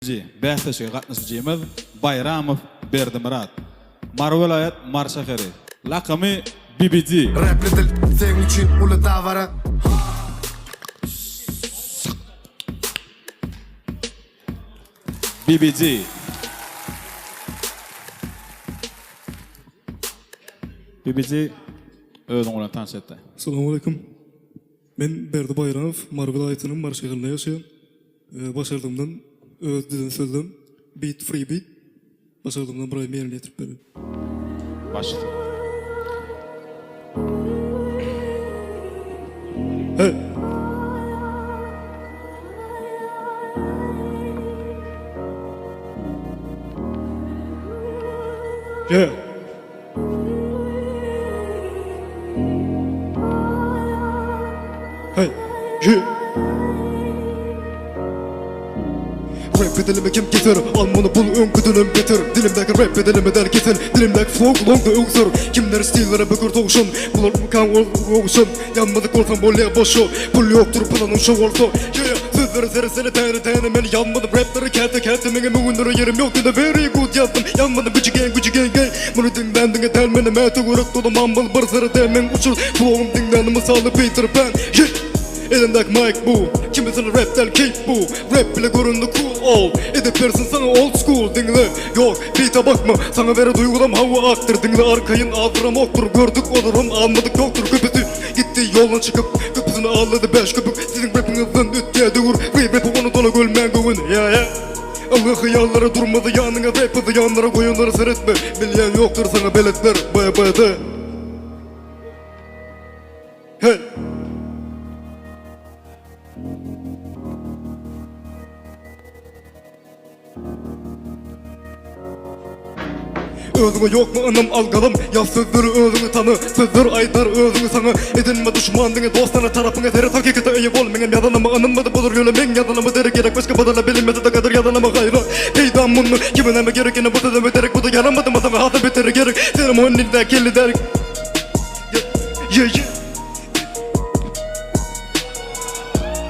Nji bäsleşige gatnaşyjymyz Baýramow Berdimyrat. Mary welaýat Mary şäheri. Lakamy BBD. Rapli dil seň üçin uly dabara. BBD. BBD özüň bilen tanyş etde. Salam aleýkum. Men Berdi Baýramow, Mary welaýatynyň Mary şäherinde ýaşaýan. Başardygymdan öz düzen sözlem beat free beat başardygymdan bir aýdym ýerine ýetirip bererin. Baş üstüne. Hey! Yeah! Hey, yeah. Rap dilimi kim keser? Al muny bul öňküdenem beter. Dilimdäki rap dilimi däl kesel. Dilimdäki flow gulagda öwser. Kimler stillere böker towşan. Bular kan ogşan. Ýanmadyk bolsaň bolýa boşa. Pul ýokdur planyň şo bolsa. Yeah, sözlere seretsene täne täne men ýazmadym rapleri käte käte meňem öwünere ýerim ýok diýde very good ýazdym. Ýanmadym güji gang güji gang gang. Muny diňlän diňe däl menem äte görek doly mambal bir serede meň uçur flowum diňläni mysaly Peter Pan. Yeah! Elimdäki mic bu kimisine rap däl keýp bu rap bile göründi cool ol edip bersin saňa old school diňle ýok beata bakma saňa bere duýgulam hawa akdyr diňle arkaýyn azdyramokdyr gördük olaram almadyk ýokdur köpüsi gitdi ýoldan çykyp köpüsini aldady bäş köpük siziň rapiňizden ötýä döwür we rapi ony dola gölmän göwün ýa ýa Alga hyýallara durmady ýanyňa rap ýanlara goýanlara seretme bilýän ýokdur saňa beletler BBD. Hey! Özüňe ýokmy ynam al galam Ýaz sözleri özüňi tana Sözler aýdar özüňi saňa Edinme duşman diňe dostana Tarapyňa seret hakykata eýe bol Meňem ýazanyma ynanmady bolar ýöne meň ýazanyma derek gerek başga badala bilinmese-de gadyr ýazanyma haýra peýdam mundan kime näme gerek ine bu sözüme derek bu-da ýaramadymy saňa hasam beteri gerek Senem on nildä kelli däl Ye ye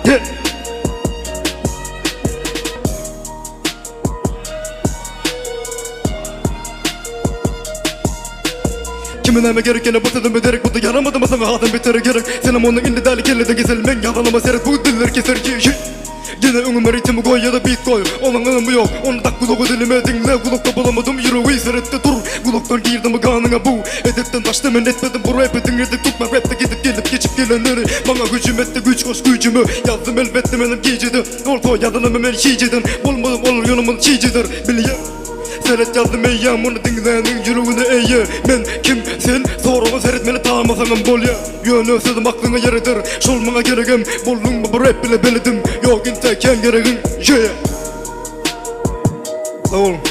Ye Kime näme gerek ýene bu sözüme derek bu-da ýaramadymy saňa hasam beteri gerek Senem ony indi däli kelleden kesel meň ýazanyma seret bu diller keser ye ye Gene öňüme ritmi goý ýa-da beat goý Onuň ynamy ýok, ony dak gulaga dilime diňle Gulakda bulamadym ýüregi seretde dur Gulakdan girdimi ganyňa bu Edepden daşda men etmedim bu rapi Diňledik tutma rapde gidip gelip geçip gelenleri Maňa hüjüm etdi güýç goş güýjüme Ýazdym elbetde menem gijede Bolsa ýazanymy men hijeden Bolmadym olar ýöne muny çijeder Bilýän Seret ýazdym eýýäm muny diňläniň ýüregine eýe Men kim sen soraga seret meni tanamasaňam bolýa Ýöne sözüm aklyňa ýer eder Şol maňa geregem Bolduňmy bu rap bile beledim Ýok intäk kän geregiň Yeah Sag boluň.